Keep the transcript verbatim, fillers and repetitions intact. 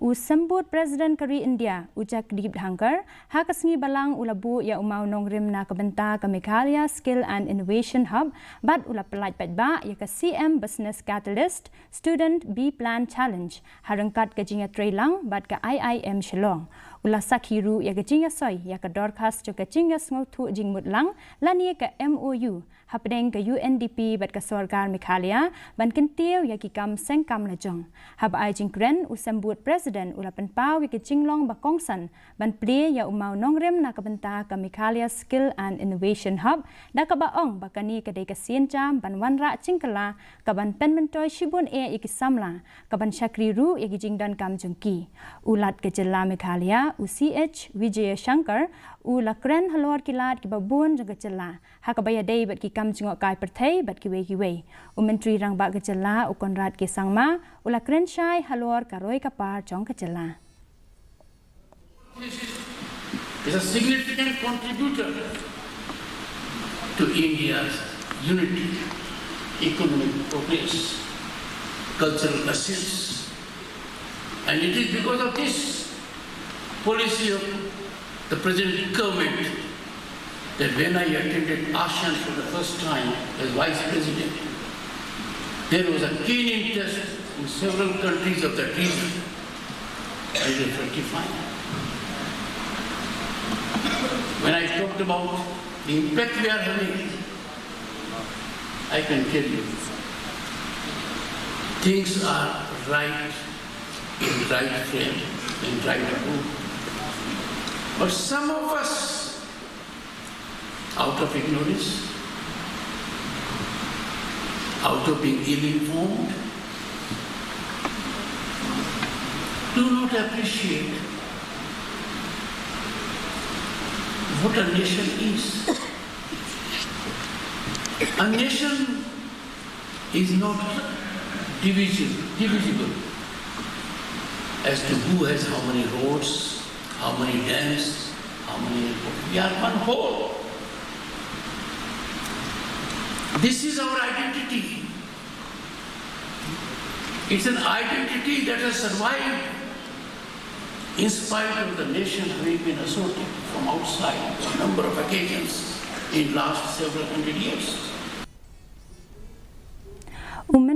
U Symbud President ka ri India, u Jagdeep Dhankhar, ha ka sngi Balang u la buh ïa u mawnongrim na ka bynta ka Meghalaya Skill and Innovation Hub, bad u la pyllait paidbah ïa ka C M Business Catalyst Student B Plan Challenge, ha ryngkat ka jingïatreilang bad ka I I M Shillong. U la sakhi ruh ïa ka jingïasoi ïa ka dorkhas jong ka jingïasngewthuh jingmut lang, lane ka M O U, hapdeng ka U N D P bad ka Sorkar Meghalaya, ban kyntiew ïa ki kam sengkam lajong. Haba ai jingkren, u Symbud President u la pynpaw ïa ka jinglong ba kongsan, ban plie ïa u mawnongrim na ka bynta ka Meghalaya Skill and Innovation Hub, da kaba ong ba kane ka dei ka sienjam ban wanrah jingkylla, kaban pynmyntoi shibun eh ïa ki samla, kaban shakri ruh ïa ki jingdonkam jong ki. U Lat ka jylla Meghalaya, u C H Vijayashankar, u la kren halor ki lad kiba bun jong ka jylla, ha kaba ïadei bad ki kam jngohkai pyrthei bad kiwei kiwei. U Myntri Rangbah ka jylla, u Conrad K Sangma, u la kren shai halor ka roi ka par jong ka jylla. Is a significant contributor to India's unity, economic progress, cultural assets, and it is because of this policy of the present government that when I attended ASEAN for the first time as Vice President, there was a keen interest in several countries of that region as a fructifying. When I talked about the impact we are having, I can tell you, things are right in right frame, in right mood. But some of us, out of ignorance, out of being ill-informed, do not appreciate what a nation is. A nation is not divisible, divisible as to who has how many roads, how many dams, how many airports. We are one whole. This is our identity. It's an identity that has survived in spite of the nation having been assaulted from outside on a number of occasions in last several hundred years.